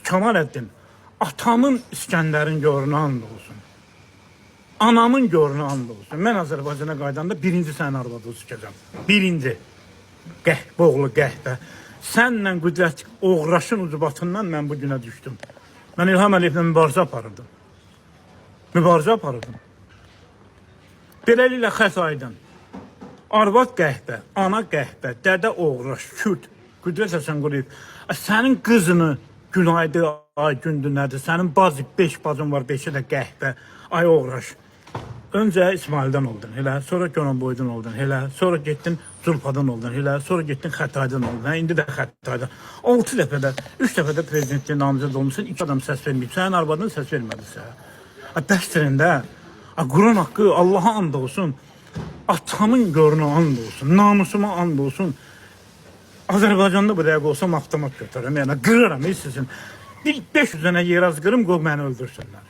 Kamaləddin, atamın İskəndərin görünə and olsun. Anamın görünə and olsun. Mən Azərbaycana qayıdanda birinci sənin arvadı sikəcəm. Birinci. Qəhbə oğlu qəhbə. Sənlə qüdrət oğraşın ucubatından mən bu günə düşdüm. Mən İlham Əliyevlə mübarizə aparırdım. Mübarizə aparırdım. Beləliklə Xətayidən arvad qəhbə, ana qəhbə, dədə oğraş, Kürd, Qüdrət Həsənquliyev. Sənin qızını günaydı, ay gündür nədir? Sənin bacı, 5 bacın var, 5-i də qəhbə, ay oğraş. Öncə İsmaildən oldun, elə, sonra Goranboydan oldun, elə, sonra getdin Zulpadan oldun, elə, sonra getdin Xətaydan oldun, hə, indi də Xətaydan. 6 dəfə də, 3 dəfə də prezidentliyə namizəd olmusan, 2 adam səs verməyib. Sənin arvadın səs vermədi sənə. Bəsdirin də. Quran haqqı Allaha and olsun. Atamın görünə and olsun, namusuma and olsun. Azərbaycanda bu dəqiqə olsam avtomat götürürəm, yəni qırıram heç sizin. Bir 500 dənə yer az qırım, qoy məni öldürsünlər.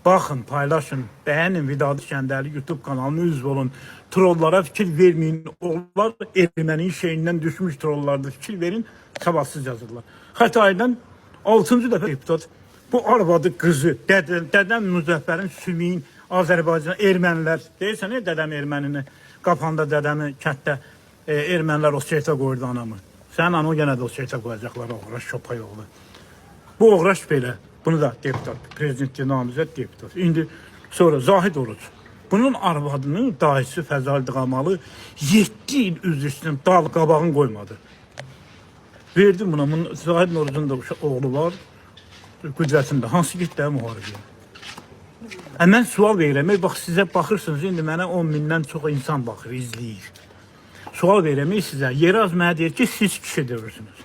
Baxın, paylaşın, bəyənin Vidadi Kəndəli YouTube kanalını üzv olun. Trollara fikir verməyin. Onlar erməni şeyindən düşmüş trollardır. Fikir verin, savadsız yazırlar. Xətayidən 6-cı dəfə deputat bu arvadı, qızı, dədəm Müzəffərin sümüyün Azərbaycan ermənilər deyirsən, dədəm ermənini qapanda dədəmi kənddə ermənilər o seytə qoyurdu anamı. Sənin ananı yenə də o seytə qoyacaqlar oğraş çopay oğlu. Bu oğraş belə. Bunu da deputat, prezidentliyə namizəd deputat. İndi sonra Zahid Oruç. Bunun arvadının dayısı Fəzal Dığamalı 7 il üzr istəyirəm, dal qabağını qoymadı. Verdim buna. Bunun, Zahid Orucun da oğlu var. Qüdrətində. Hansı getdi də müharibəyə? Mən sual verirəm. Bax sizə baxırsınız, indi mənə 10 mindən çox insan baxır, izləyir. Sual verirəm sizə. Yeraz mənə deyir ki, siz kişi deyirsiniz.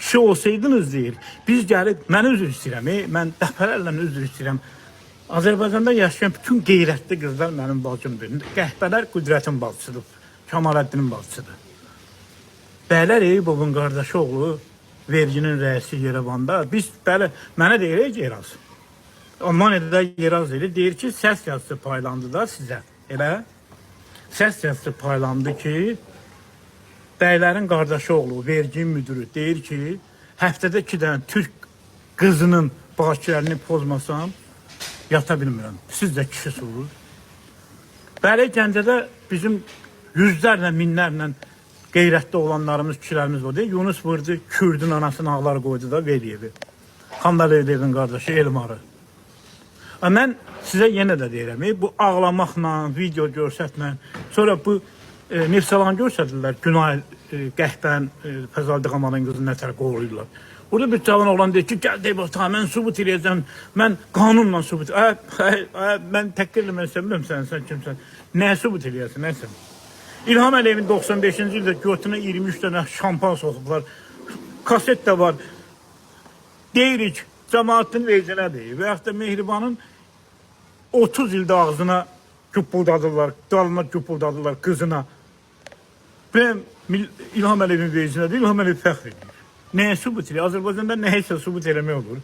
Kişi olsaydınız deyir, biz gəlib, mən üzr istəyirəm, mən dəfələrlə üzr istəyirəm. Azərbaycanda yaşayan bütün qeyrətli qızlar mənim bacımdır. Qəhbələr Qüdrətin bacısıdır, Kamaləddinin bacısıdır. Bəylər Eyübovun qardaşı oğlu verginin rəisi Yerevanda. Biz bəli, mənə deyir ey Yeraz. Almaniyada Yeraz deyir, deyir ki, səs yazısı paylandı da sizə. Elə? Səs yazısı paylandı ki, bəylərin qardaşı oğlu, vergi müdürü deyir ki, həftədə 2 dənə türk qızının bakirəlini pozmasam yata bilmirəm. Siz də kişisiniz. Bəli, Gəncədə bizim yüzlərlə, minlərlə qeyrətli olanlarımız, kişilərimiz var. Yunus vurdu, Kürdün anasını ağlar qoydu da Veliyevi. Xandar Veliyevin qardaşı Elmarı. Mən sizə yenə də deyirəm, bu ağlamaqla, video göstərməklə, sonra bu Nefsalan göstərdilər, Günay qəhbən, Fəzal Dığamanın qızını nətər qoruyurlar. Burada bir cavan oğlan deyir ki, gəl deyib, ata, mən sübut eləyəcəm, mən qanunla sübut. Mən təhqir eləmək istəmirəm sən, sən kimsən? Nə sübut eləyəsən, nəsən? İlham Əliyevin 95-ci ildə götünə 23 dənə şampan soxublar. Kaset də var. Deyirik, cəmaatın vecинə deyir. Və yaxud da Mehribanın 30 ildə ağzına güppuldadırlar, dalına güppuldadırlar qızına. Və İlham Əliyevin vecinə deyil, İlham Əliyev fəxr edir. Nəyə sübut eləyir? Azərbaycanda nəysə sübut eləmək olur.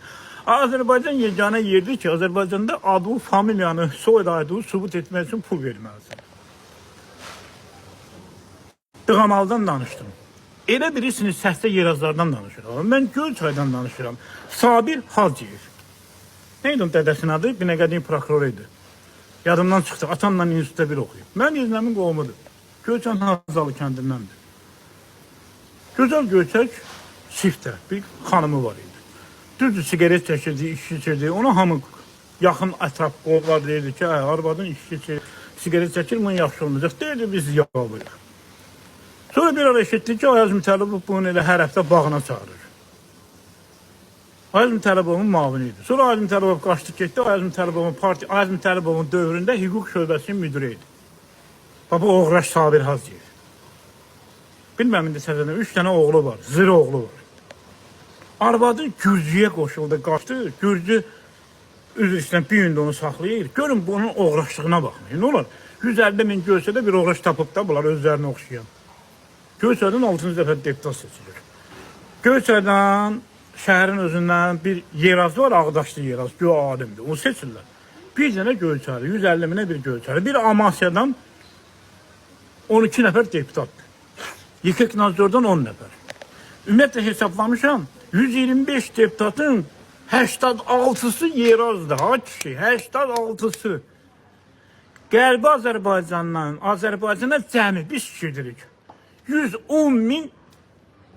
Azərbaycan yeganə yerdir ki, Azərbaycanda adı, familiyanı, soy adı sübut etmək üçün pul verməlisən. Dığamaldan danışdım. Elə bilirsiniz, səsdə yerazlardan danışıram. Mən Gölçaydan danışıram. Sabir Hacıyev. Nə idi onun dədəsinin adı? Binəqədinin prokuroru idi. Yadımdan çıxdı. Atamla institutda bir oxuyub. Mənim yeznəmin qohumudur. Göyçayın Hazalı kəndindəndir. Gözəl Göyçək siftə bir xanımı var idi. Düzdür, siqaret çəkirdi, içki içirdi. Ona hamı yaxın ətraf qovlar deyirdi ki, "Ay, arvadın içki içir, siqaret çəkir, bunun yaxşı olmayacaq." Deyirdi, biz yavıyıq. Sonra bir ara eşitdik ki, Ayaz Mütəllibov bunu elə hər həftə bağına çağırır. Ayaz Mütəllibovun mavini idi. Sonra Ayaz Mütəllibov qaçdı getdi. Ayaz Mütəllibovun parti Ayaz Mütəllibovun dövründə hüquq şöbəsinin müdiri idi. Baba Oğraş Sabir Hacıyev. Bilməm indi təzədən 3 dənə oğlu var, zır oğlu var. Arvadı Gürcüyə qoşuldu, qaçdı. Gürcü üzr istəyirəm, bir gündə onu saxlayır. Görün bunun oğraşlığına baxın. Nə olar? 150 min Göyçədə bir oğraş tapıb da bunlar özlərinə oxşayan. Göyçaydan 6-cı dəfə deputat seçilir. Göyçaydan şəhərin özündən bir yerazı var, Ağdaşlı yeraz, göy alimdir. Onu seçirlər. Bir dənə Göyçaylı, 150 minə bir Göyçaylı. Bir Amasyadan 12 nəfər deputatdır. Yekeknadzordan 10 nəfər. Ümumiyyətlə hesablamışam, 125 deputatın 86-sı Yerazdır, ha kişi, 86-sı. Qərbi Azərbaycandan, Azərbaycana cəmi biz gedirik. 110 min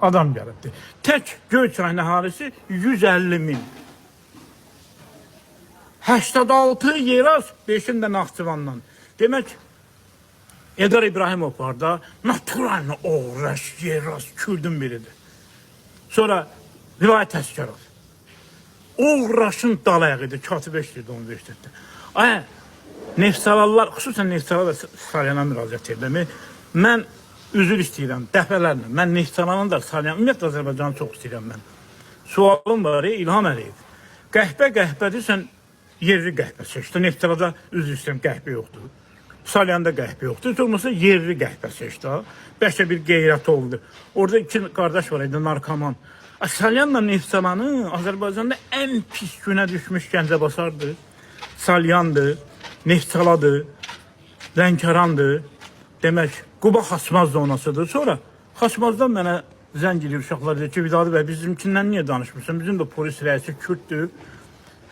adam gəlibdir. Tək Göyçayın əhalisi 150 min. 86 Yeraz, 5-ini də Naxçıvandan. Demək, Eldar İbrahimov var da, naturalno oğraş, Yeraz, Kürdün biridir. Sonra Rivayət Əsgərov. Oğraşın dalayağı idi, katib işləyirdi universitetdə. Ay, Neftçalılar, xüsusən Neftçala və Salyana müraciət edirəm. Mən üzr istəyirəm dəfələrlə. Mən Neftçalanın da Salyan, ümumiyyətlə Azərbaycanı çox istəyirəm mən. Sualım var, İlham Əliyev. Qəhbə qəhbədir, sən yerli qəhbə seçdin. Neftçalada üzr istəyirəm, qəhbə yoxdur. Salyanda qəhbə yoxdur. Heç olmasa yerli qəhbə seçdi. Bəlkə bir qeyrət oldu. Orada iki qardaş var idi, narkoman. Salyanla Neftçalanı Azərbaycanda ən pis günə düşmüş Gəncəbasardır. Salyandır, Neftçaladır, Lənkərandır. Demək, Quba Xaçmaz zonasıdır. Sonra Xaçmazdan mənə zəng eləyir uşaqlar, deyir ki, Vidadi bəy, bizimkindən niyə danışmırsan? Bizim də polis rəisi Kürddür.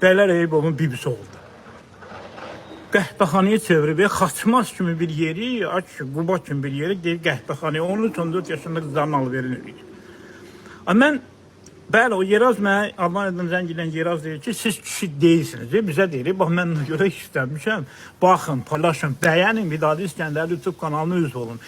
Bəylər Eyübovun bibisi oldu. Qəhvəxanaya çevirib, Xaçmaz kimi bir yeri, aç Quba kimi bir yeri deyir qəhvəxanaya. 13-14 yaşında qızların alverini eləyir. Mən bəli, o Yeraz mənə Almaniyadan zəng eləyən Yeraz deyir ki, siz kişi deyilsiniz. Bizə deyir, bax mən ona görə işləmişəm. Baxın, paylaşın, bəyənin Vidadi İskəndərli YouTube kanalına üzv olun.